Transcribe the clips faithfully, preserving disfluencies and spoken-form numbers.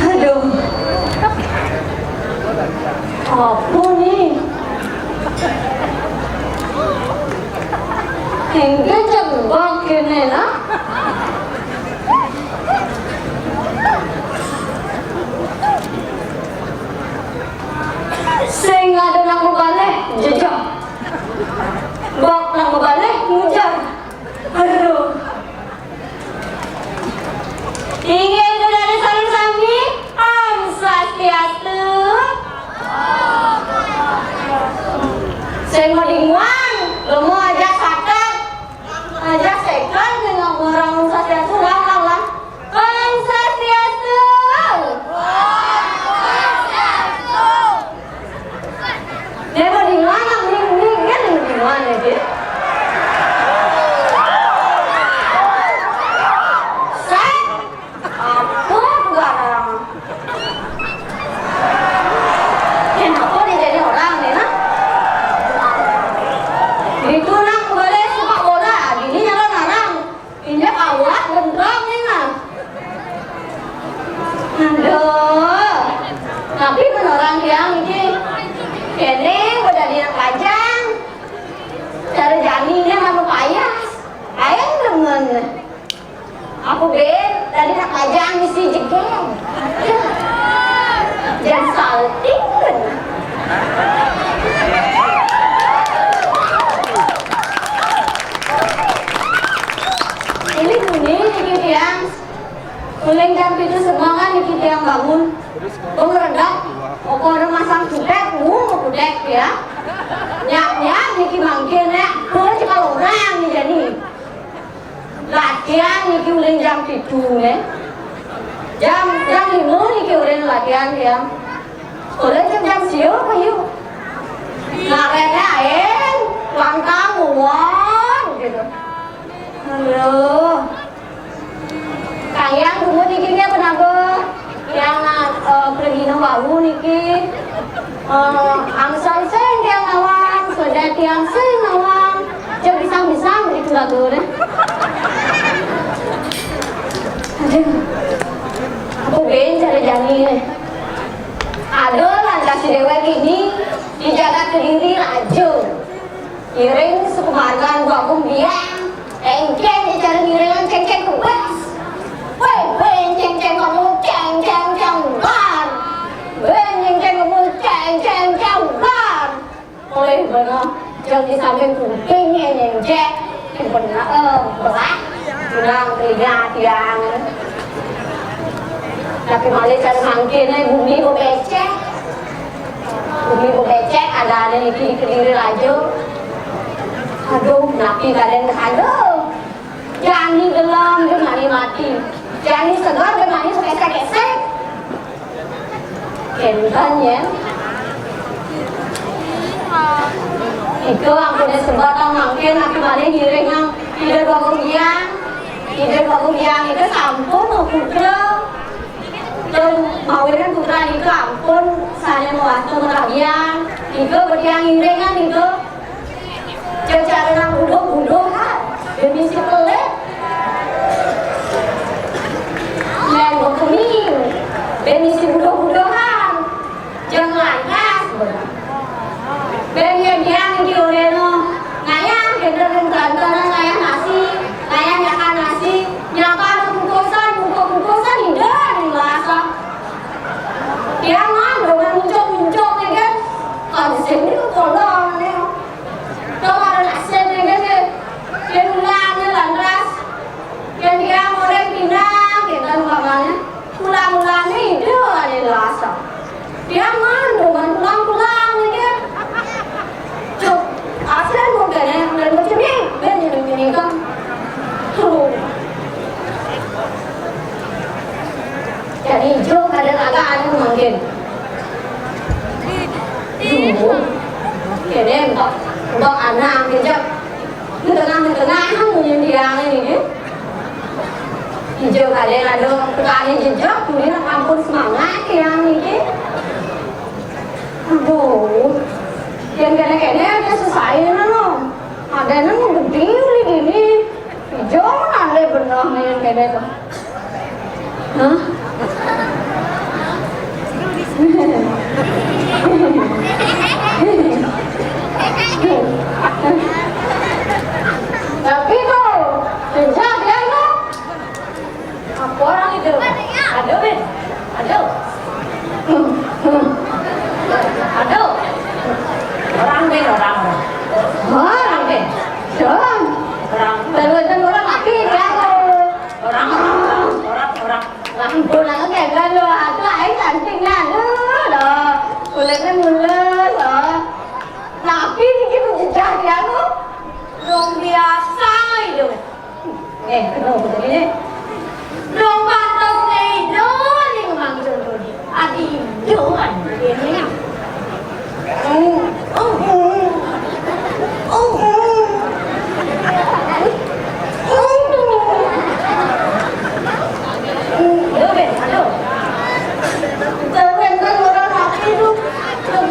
Aduh. Apa ni? Hingga jebak kene lah. Sing ada nang mabalih, jejak. Bak nang mabalih, ngujar. Aduh. Inggih, Ida dané sareng sami, Om Swastiastu. Sing madinguan, lemu ajak sakat, ajak sekat, dengan orang Om Swastiastu, lah, lah, lah. Om Swastiastu. Dia mau di mana? Mending, mending, dia mau di mana, dia? Set. Apa tuh orang? Kenapa dia jadi orang nih, nah? Itu nak boleh sepak bola, gini nyala narang. Injak awak bentrok nih, nah. Aduh. Tapi menorang tiang iki. Kene udah di anak lajang. Cara jani ini sama payas. Payas demen. Aku ben tadi nak lajang mesti jegel. Jangan salting ben. Ini bunyi niki tiang. Uling jam pitu sebengan niki tiang bangun. Pengeredak. Apa ada masang cutek, uh, kutek ya. Nyak-nyak niki mangkin ya. Boleh cekal orang nih jadi. Latihan niki uling jam pitu nih. Jam, jam lima niki uling latihan ya. Sekolah jam, jam sia apa yuk? Ngaretnya aing, lantang, muwon, gitu. Aduh. Kayang dulu niki nya penaga. Yang, eh, pergi wau niki. Eh, angsal sing tiang nawang, soda tiang sing nawang. Jauh pisang-pisang gitu lagu deh. Aduh. Aku ben cara jani nih. Aduh, lantas si dewek ini di jagat Kediri raja. Iring sekemargan Agung Biang, engkén cara ngiringan cengceng kebas. Woi, ben cengceng kamu, ceng, ceng, ceng, bar. Ben cengceng kamu, ceng, ceng, ceng, bar. Oleh benar, yang di samping kupingnya nyenjek. Benar, eh, belah. Bilang telinga tiang. Tapi malih cara mangkin, eh, bumi becek. Bumi becek, ada-ada niki di Kediri raja. Aduh, napi kadén kada. Jani gelem, jani mati. Jani seger, jani mati sekesek-kesek. Kénten ya. Itu ampun sebatang mangkin, aku malih ngiring nang Ida Dwagung Hyang. Ida Dwagung Hyang itu sampun putra. Tur mawinan putra nika ampun sané mawasta marabian. Nika betiang iringan nika. Cacarané buduh-buduh, ha. Demi si pelit. Ngan bekeming. Demi si buduh-buduhan. Jangan lantas, bener. Tolong nih. Coba ada nasib nih, guys, ya. Dia ulang nih lantas. Yang dia mulai pindah, kita umpamanya. Ulang-ulang nih, itu ada rasa. Dia mandu, mandu pulang-pulang nih, dia. Cuk, asal mau kena, dan macam ni, dia ni, ni, ni, kan. Tuh. Jadi, Ijo kada laga anu mangkin. Duh, kene entok, entok anak jejak. Di tengah-tengah munyin tiang ini, kan. Ijo kada ada petani jejak, kemudian ampun semangat tiang ini. Aduh, yang kene-kene ada susah ini, no. Ada nang gede uli gini. Ijo nande benah nih kene tuh. Hah? Tapi tuh, sejak dia tuh, apa orang itu? Ada, Ben? Ada. Ada. Orang, Ben, orang. Orang, Ben. Orang. Lalu itu orang mati, ya. Orang, orang, orang. Ampun, aku gagal loh. Aku ae cantik, nah. Aduh, loh. Kulitnya mulus, loh. Tapi ini kita jejak, ya, loh. Belum biasa itu. Eh, kenapa begini? Dong pantas nih, dong nih manggil dong. Adi, dong, adi, ini. Hmm. Oh, hmm. Oh, hmm. Oh, hmm. Hmm, aduh, Ben, aduh. Jangan kan orang mati tuh.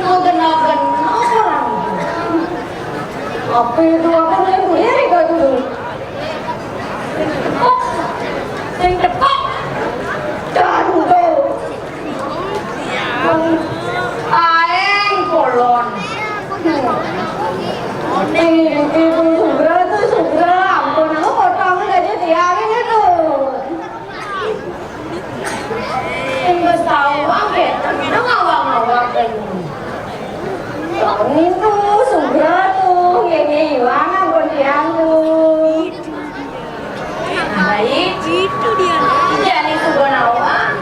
Mau kenapa, kenapa orang itu? Apa itu? Apa yang dilirik itu? Sing tepuk. Sing tepuk. Jantung. Aeng kolon. Ih, itu sugra tuh sugra. Ampun, aku potong aja tiangin itu. Sing wis tau mangke, ngawang-ngawang kaya ngono. Wong itu sugra tuh, ngene iwang ampun dianggo. Baik, itu dia. Jani suga nawang,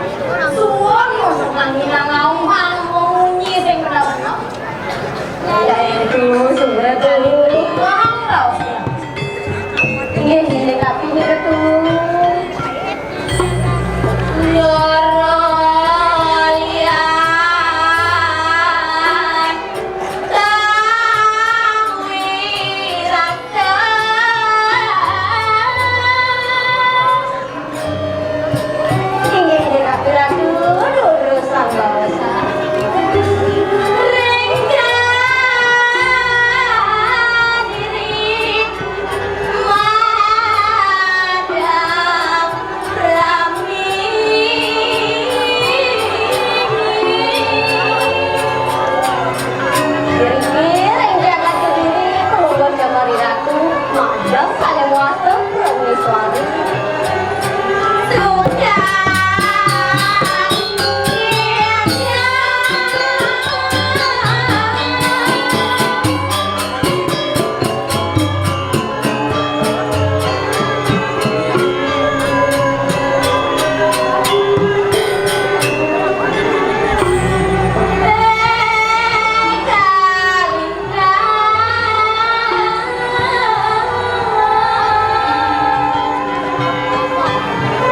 suwun untuk nangginang ngaung-ngaung munyi sing bener-bener. Yaitu sugra tuh. Paham tau? Inggih, inggih, tapi niku tuh. Loro liyan kang wirata. Inggih, inggih, Ratu, lurus sang bawasan. Ring kadiri madang rami. Ring, ring jagat kediri, kulon jamari Ratu, madang sane muasem rami suari.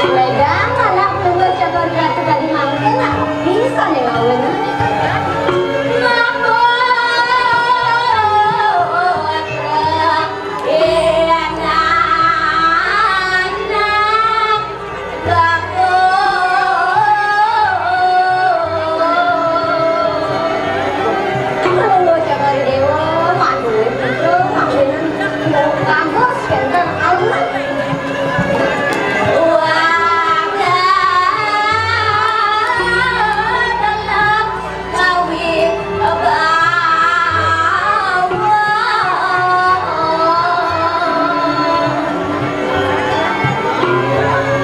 Megang anak tunggal Cokor Ratu tadi mangke, nak bisa nih ngawin. Mabuk, eh, anak, anak.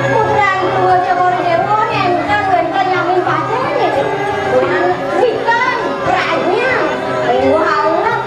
Putran Purwa Cokor Dewa nenten wenten nyamin pacarnya. Wikan, prajna, lingguh aulek,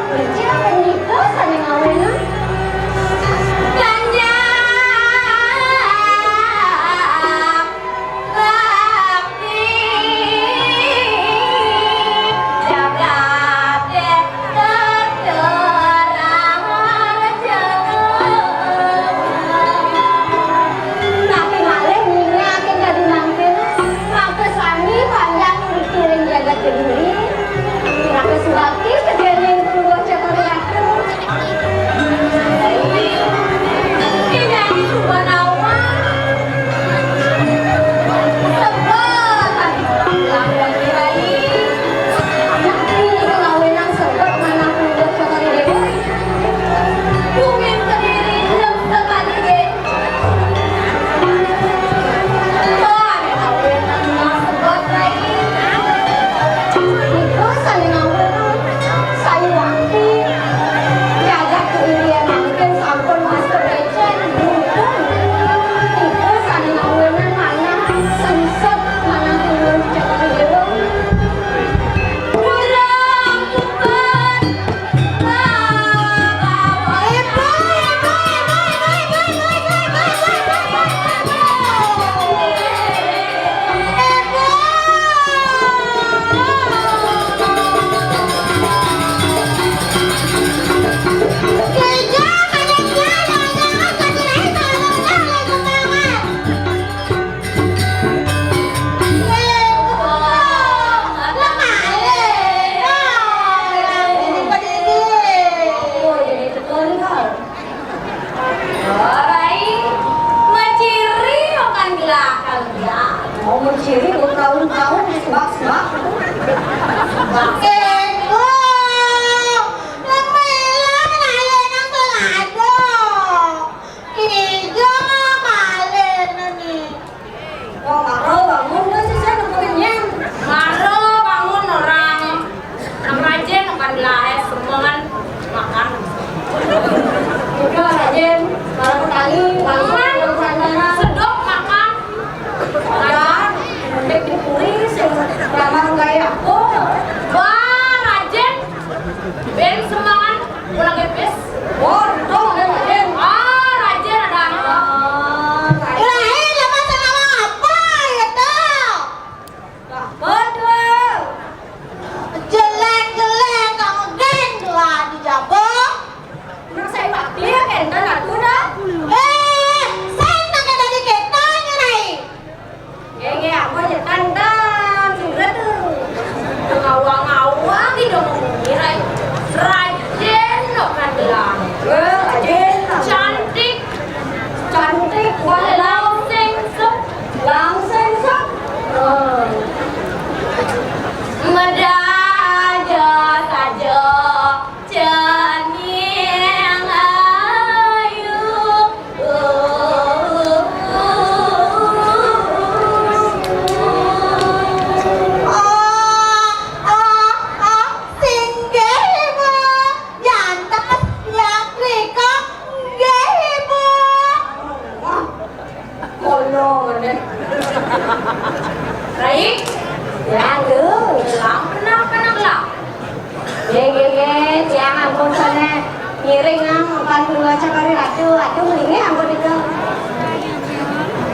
Ampun sané ngiring, ah, ampun kula cakari ratu, aduh, melingih ampun nika.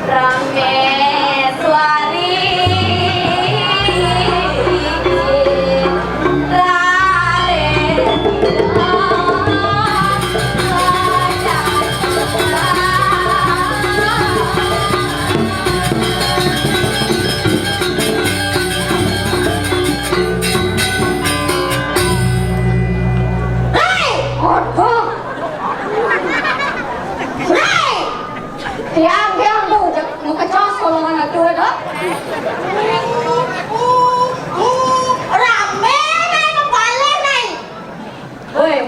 Ramé suari. Rare. Hei! Aduh! Hei! Tiang, tiang, Bu, jak makecos kolongan atuh, dah. Ramé, Nay, mapalih, Nay. Woi,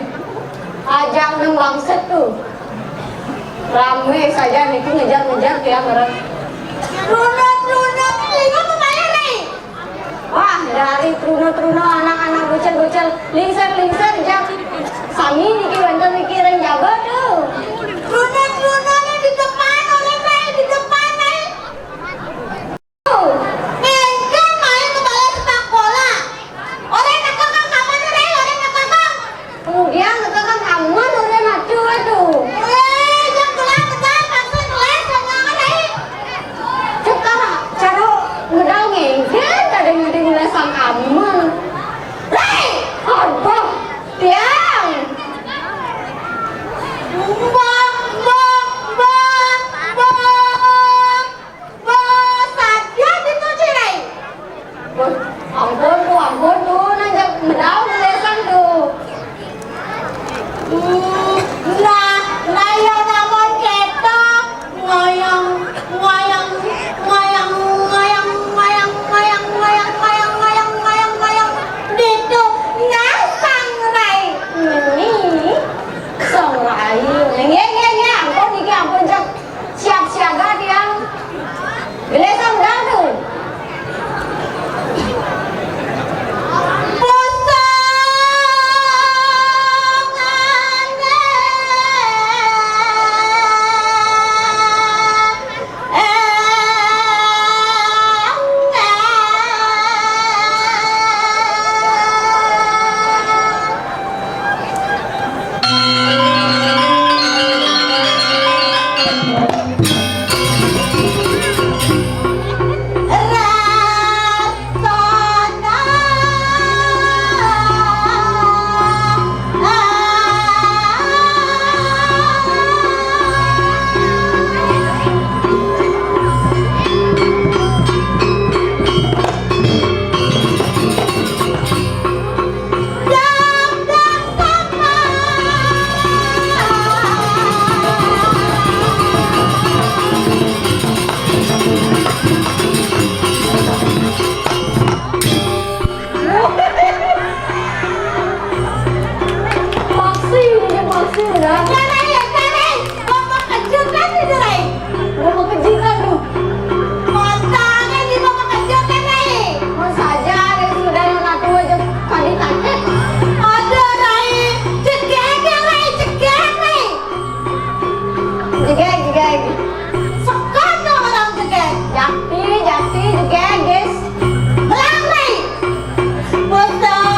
ajang nang wangsit tuh. Ramé saja niku ngejar-ngejar tiang meureun. Truna, truna, lima mapalih, Nay. Wah, dari truna-truna anak-anak bocil-bocil, lingser-lingser, jang. Sami niki wénten niki ring jaba tuh. Truna-truna nih di depan, oleh Nay, di depan, Nay. Tuh, éngkén main kebalik sepak bola. Oleh nekakang kapan, Nay, oleh nekakang. Kemudian nekakang kapan, oleh maju tuh. Eh, jang tulang, tulang, maksud les, jangan, Nay. Cék, cara ngedang ngéngkén, kadang-kadang ngelesang kamen. Hei, aduh, tiang. Mbok, mbok, mbok, mbok. Mbok, saja ditu, Cireng. Wah, ampun tuh, ampun tuh, nang jak medal ngelesang tuh. Hmm, nah, nah, ya namun kéto, ngoyong, ngoyong, ngoyong, ngoyong, ngoyong, ngoyong, ngoyong, ngoyong, ngoyong, ngoyong, ngoyong, ditu, nah, Sang Rai. Ini, Sang Rai. Nggih, nggih, nggih, ampun, niki ampun, cék. Siap siaga tiang. Gelis sandal tuh. Maksi, ini maksi, ya. Jangan, ya, jangan. Bapak kejutan itu, Rai. Bapak kejutan, tuh. Masa, Rai, di bapak kejutan, Rai. Masa aja, Rai, sudah yang satu aja kali tanya. Ada, Rai. Cegek, ya, Rai, cegek, Rai. Jegeg, jegeg. Sekolah orang jegeg. Jakti, jakti, jegeg, guys. Melang, Rai. Bosong.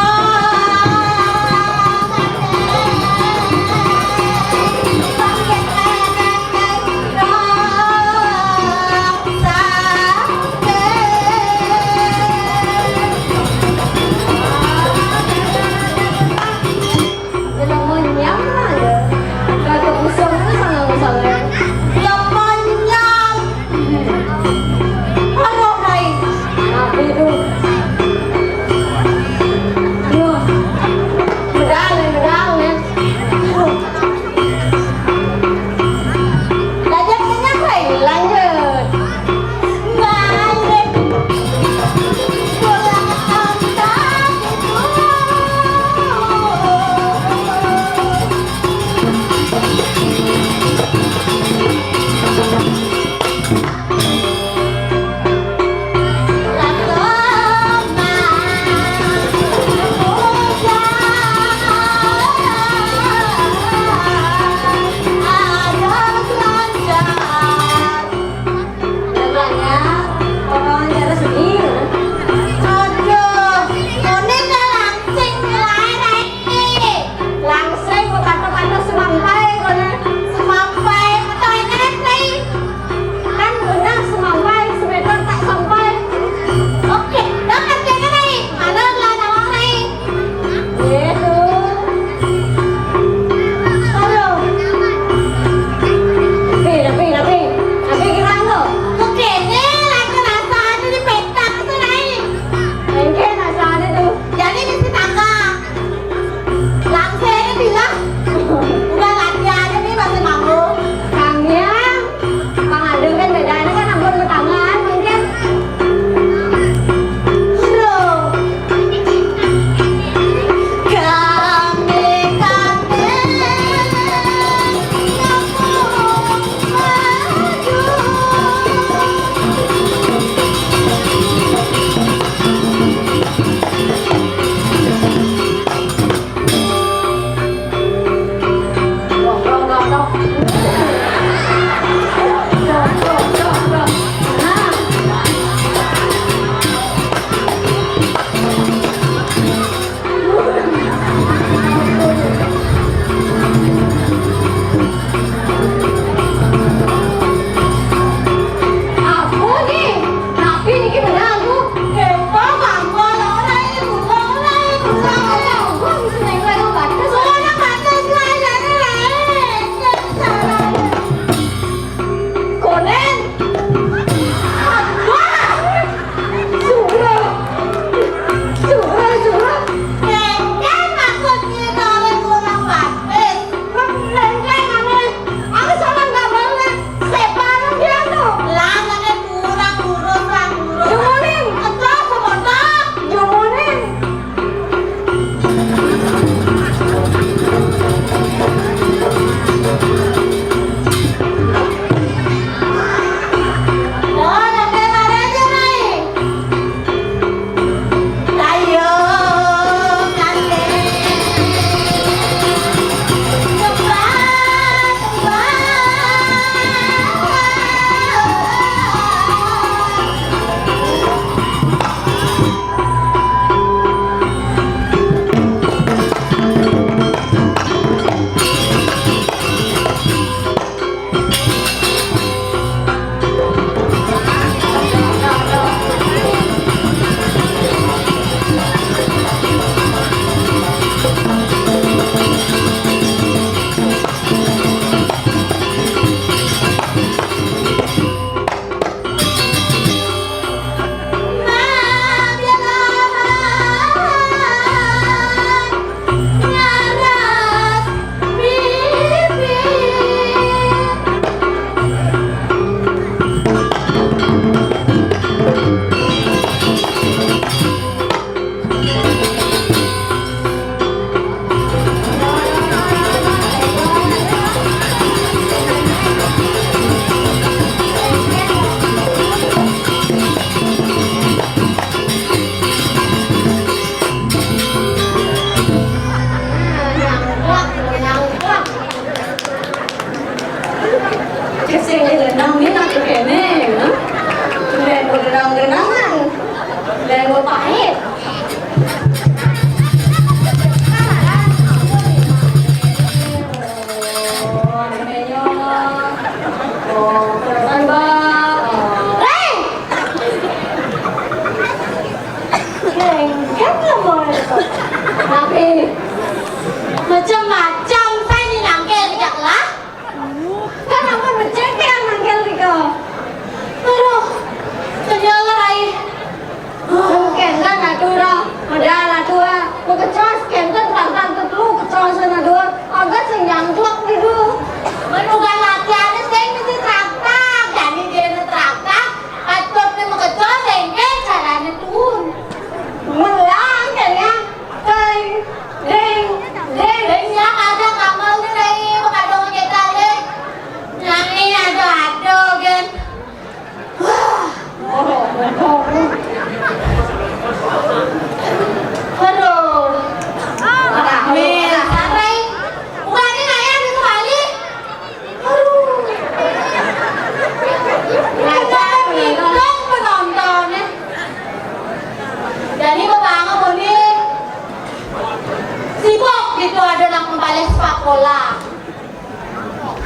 Sekolah.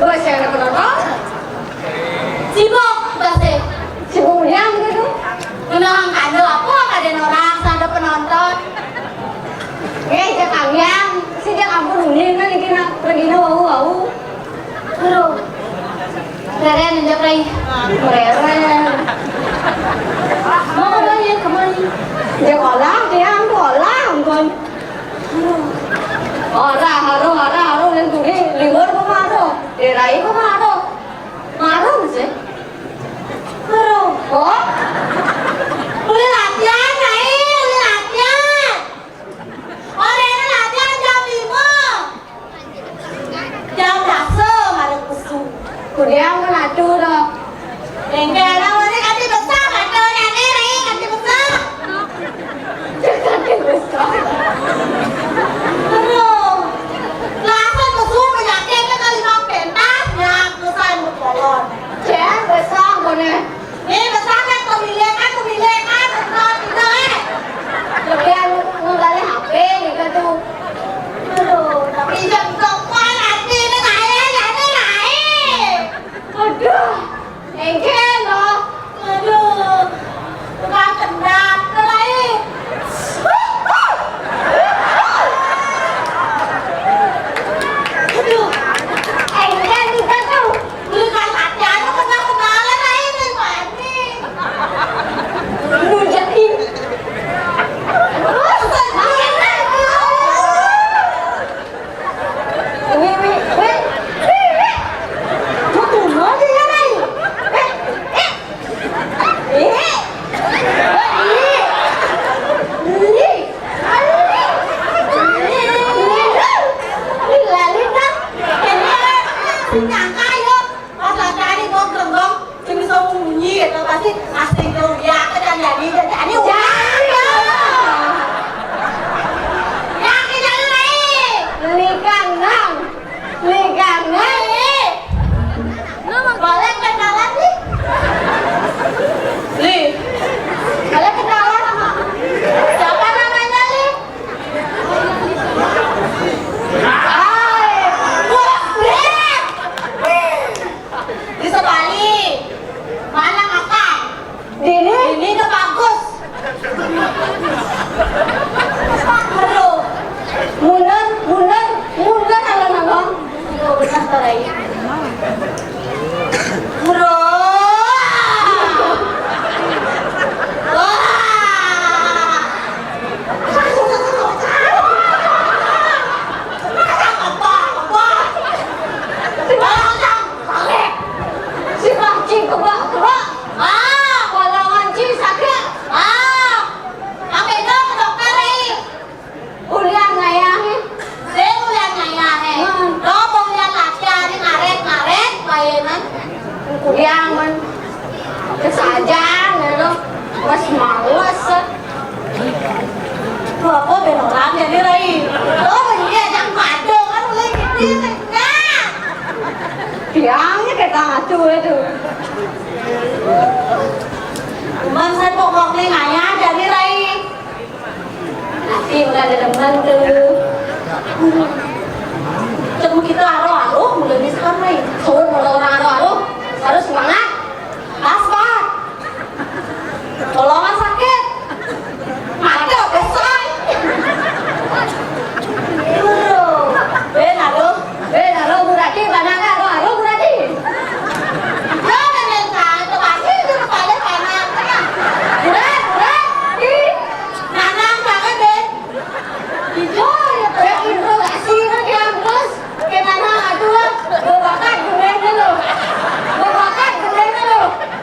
Gua sih ada penonton. Sibuk, gua sih. Sibuk yang gitu. Menang kado apa, kada orang, ada penonton. Eh, cek kalian, si cek ampun, unin kan iki nak, pergi na wau-wau. Aduh. Reren, injak rai. Reren. Mau kemana, kemana? Cek olah, dia angkut olah, angkut. Ora, ora, ora, ora, nang turi, liwur kok maro. Dirai kok maro. Maro sih. Ora. Oh? Boleh latihan, Rai, boleh latihan. Ora enak latihan jam lima. Jam dasa, mari kusuk. Kudiang menatu dah. Dengkara, mari kati besar, kata nenek, Rai, kati besar. Kati besar. Aduh. Langsung kusuk penyakitnya kali mau pentas, ya, besar mau kolon. Cek, besar, boleh. Ni besar kan pemilihan, pemilihan, besar kita, eh. Lebihan menggali H P gitu tuh. Aduh, tapi jam sopan nanti ini naik, ya, ini naik. Aduh, engke loh. Aduh, tukang kendang, naik. Aduh, engke juga tuh. Beli kan latihannya kenal-kenalan aja nih, Pak Edi. Lu jadi. Wi, wi, wi. Wi, wi. Lu tuh mau dia, Rai? Eh, eh. Eh. Eh, ih. Ih. Ih. Ih. Ih. Ih. Ih. Nyangka, yuk. Pas latihan gong, gong, gong, sing bisa munyi gitu, pasti asing tuh, ya, aku jangan jadi, jadi, jadi, udah. Ya, kita lagi. Beli kandang. Beli kandang. Boleh kenalan, Li? Li. Boleh kenalan? Siapa namanya, Li? Hai. Wah, Li. Di Sebali. Mana makan? Dini? Dini ke bagus. Aduh. Mundur, mundur, mundur, alon-alon. Aduh, benar, Torai. Bro. Wah. Si pancing kebak-kebak. Ah. Pahlawan cing sakit. Ah. Apa itu dokter, eh? Ulian ngayahe. Sing ulian ngayahe. Hmm. Dong, ulian latihan, ngaret-ngaret, bayanan. Kuliah, man. Terus aja, ya lo. Mas males. Tuh, aku ben orang jadi, Rai. Lo begini aja, kado, kan, mulai gini, nah. Biangnya kayak tangga tuh, itu. Cuman saya pokoknya ngayah jadi, Rai. Tapi udah ada teman tuh. Cuma kita aruh-aruh, udah bisa kan, Rai. Suruh orang aruh-aruh, harus semangat. Pas, Pak. Tolongan sakit. Mati, besar. Aduh. Ben, aduh. Eh, halo, Bu Rati, mana nggak? Halo, halo, Bu Rati. Yo, nenek saya itu pasti itu kepala panas. Burat, Burat, di. Nanang banget, deh. Ijo, ya, kayak interogasi, kan, kayak bos. Kayak nanang, aduh, lah. Babakat, gendeng dulu. Babakat, gendeng dulu.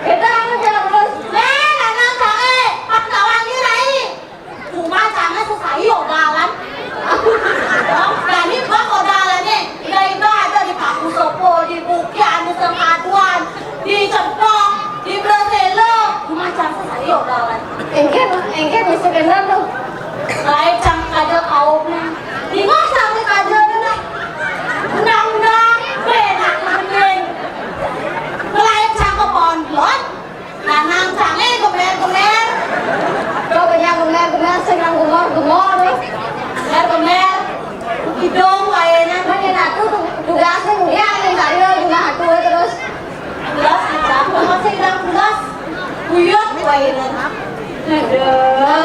Kita, anu, kayak bos. Nih, nanang banget. Pas kawan ini, Rai. Cuma jangan sesayo dalan. Berani bak dalannya. Iba-iba ada di Paku Sopo, di Bukit, di Sengkaduan, di Cempong, di Brazilo. Cuma jangan sesayo dalan. Engke, engke bisa kenal tuh. Lain cang kaja kaumnya. Di masa kaja nih. Undang-undang, benak bening. Lain cang ke pohon belon. Nanang cange gemer-gemer. Kau banyak gemer-gemer, sing nang gemor-gemor. Gemer-gemer. Hidung kayaknya. Mana nak tuh Aduh.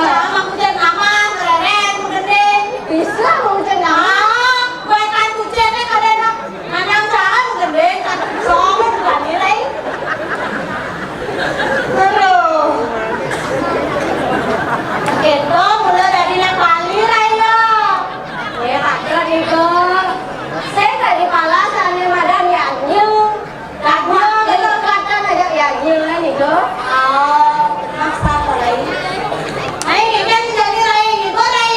Sama kucing aman, keren, gending. Bisa kucing aman. Ah, gue kan kucingnya kadang Nanang-nanang gending, kan soalnya bukan nilai. Aduh. Gitu, mula dari nak Bali, Raya. Ya, kacau nih, kok. Saya nggak di palasan, nih, Madam Yanyu. Kacau, kalau kata aja Yanyu, kan, itu. Oh, maksa apa lagi? Ayo, ini kan jadi Rai, ini kok Rai.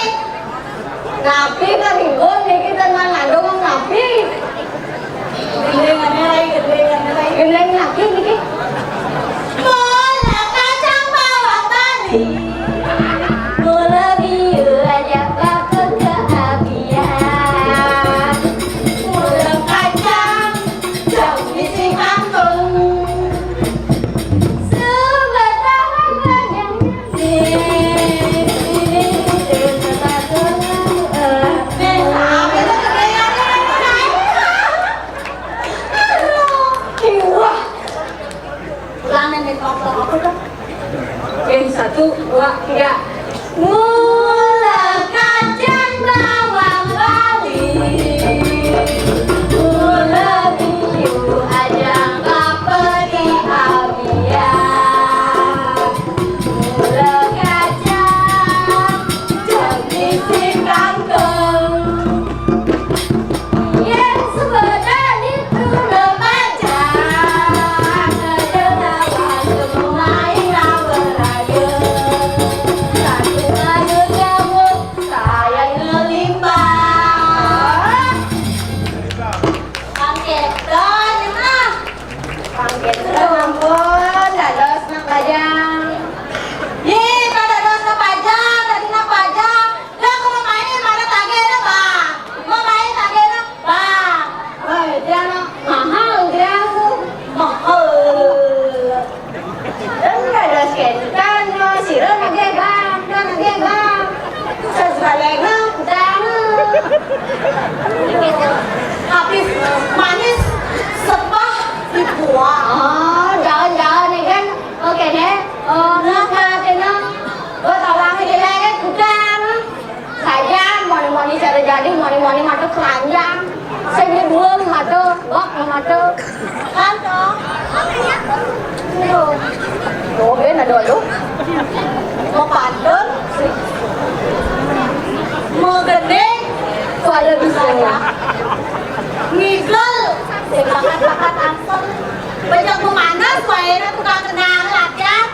Napi kan ibu niki tenan ngandung napi. Gendeng napi niki. Mula kacang bawang Bali. Mula biu aja bakal keabian. Mula kacang jauh di si kangkung. Ulang yang di kelompok apa tuh? Oke, satu, dua, tiga. Mula kacang bawang Bali, mula biu aja kapedi abian. Mula kacang, jam isi kangkung. Yen sepeda niku lepacang, ada lawan semua main awal raga. Satu ayu nyamuk, saya ngelimbang. Pangketan, ah. Pangketan, ampun, dados nak bajang. Ye, pada dados nak bajang, tadi nak bajang. Lah, aku mau main, mana tagena, Bang? Mau main tagena, Bang. Woi, dia nak mahal, dia aku. Mahal. Enggak ada sekian juta, no, sira nagih, Bang. Dia nagih, Bang. Sesuai dengan utang. Habis manis, sepah, dibuang. Oh, jangan-jangan, ya kan? Oke deh. Oh, ngapa, Tino? Gue tolongnya jelek, kan? Utang. Sajan, moni-moni cara jadi, moni-moni mata keranjang. Sing di dua mata, bok mata. Kan to? Tuh. Tuh, ben ada lu. Mau pantun. Mau gede. Kuala bisa. Ngigel. Sing bakat-bakat ampun. Banyak memanas, wae tukang kenang latihan.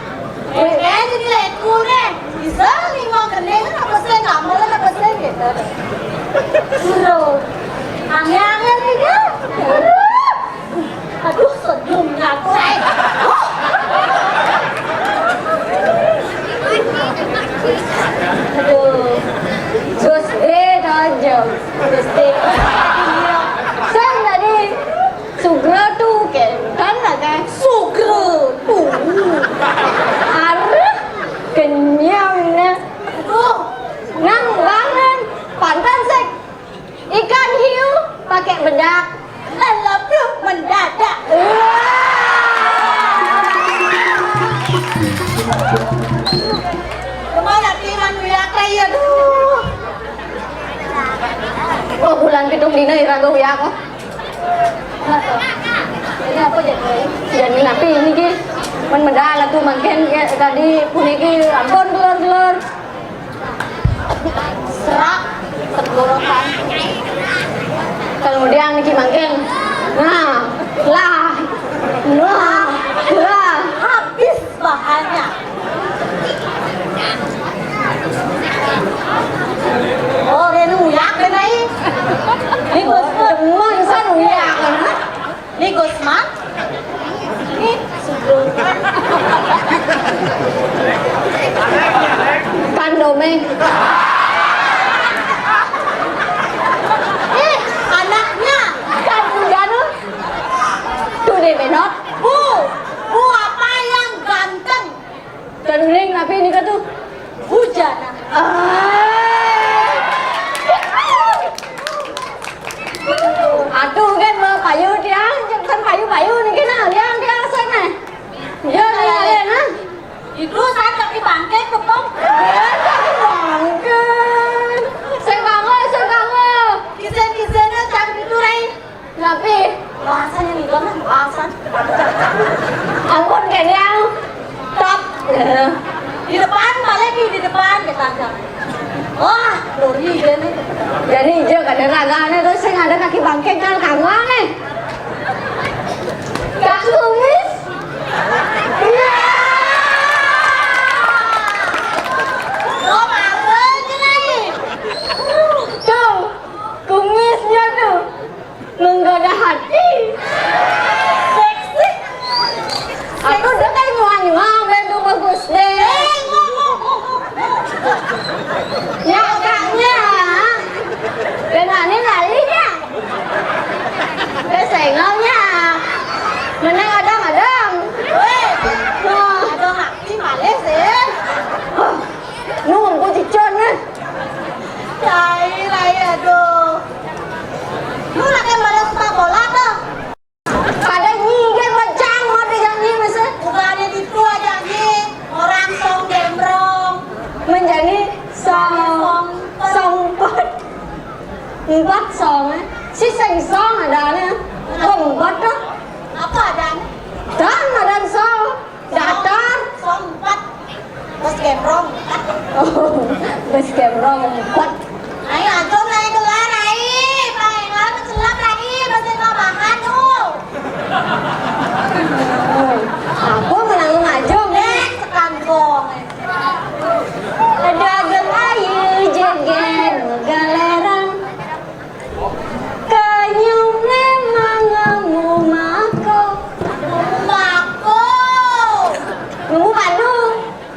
Eh, eh, jadi lekune. Bisa nih mau gendeng apa sih, kamu lah apa sih gitu. Suruh. Angel-angel nih, ya. Aduh, senyumnya aku. Aduh. Gus, eh, tajam. Gus, eh. Saya tadi Sugro tu, kan ada. Sugro tu. Arep kenyang, nah. Tuh. Nang bangan, pantan sek. Ikan hiu pakai bedak. Lelep tuh mendadak. Kemana timan uyak lagi, aduh. Oh, bulan pitung dina ira nggo uyak, oh. Jadi apa jadi? Jadi napi ini ki? Men medal aku mangkin ya, tadi puniki ampun gelor-gelor. Serak tenggorokan. Kemudian niki mangkin. Nah, lah. Nah, lah. Habis bahannya. Oh, rene uyak rene iki. Iki Gusman. Demen san uyak, kan? Ini Gusman. Ini Sugro. Kan Domeng. Eh, anaknya. Kan Undanu. Tuh deh, Benot. Bu, Bu apa yang ganteng? Teruning napi nika tuh? Hujan. Ah. Terus saya kaki bangkit, kepong. Ya, kaki bangkit. Sing bangun, sing bangun. Kisen-kisennya cak gitu, Rai. Napi? Rasanya nih, Bang, rasanya. Ampun, kene, top. Di depan, balik di depan, kita aja. Wah, lori dia nih. Jadi ijo kada ragane tuh sing ada kaki bangkit kan kamu nih. Kaki kumis? Iya. Lo malu aja lagi. Tuh, kumisnya tuh menggoda hati. Seksi. Aku udah kayak nyuang-nyuang, ben tuh bagus deh. Eh, ngomong. Ya, kaknya. Ben ane lali ya. Ben senggolnya. Menang adang-adang. Weh, adang akti malih sih. Huh, nu ngomong cicon, eh. Cai, lai, aduh. Lu lagi pada sepak bola tuh. Pada nyigat bacang, mau ada yang nyi, masa? Bukannya itu aja nyi. Orang song gembrong. Menjadi song, song empat. Empat song, eh. Si sing song ada nih. Oh, empat tuh. Apa ada nih? Dan ada song. Datar. Song empat. Bos gembrong. Oh, bos gembrong empat. Ayo, antum naik gelar, ai. Paling lama celap, ai. Masih tambahan, tuh. Aku menang maju, eh, sekangkong. Dagang ayu jeger galeran. Kanyu memang ngemu mako. Mako. Ngemu padu.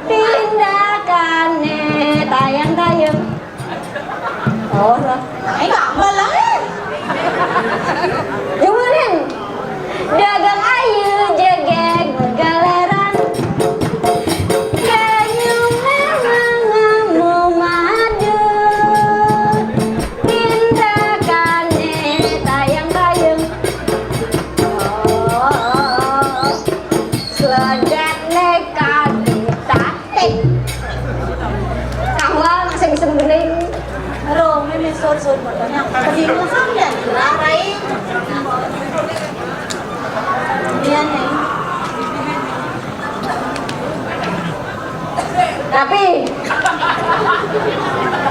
Tindakane tayang-tayang. Oh, lah. Ai, gampang lah, eh. Gimana? Dagang ayu jegeg galeran. Kanyu memang ngemu madu. Tindakane tayang-tayang. Oh, seledek neka ditatik. Kahwa masih bisa menggeling. Aduh, ini sur-sur motornya. Kebingungan ya, Rai. Iya nih. Tapi,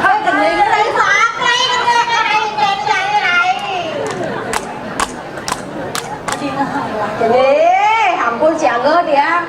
oh, geling Rai, maaf, Rai, Rai, Rai, Rai. Jadi, ampun, siaga dia.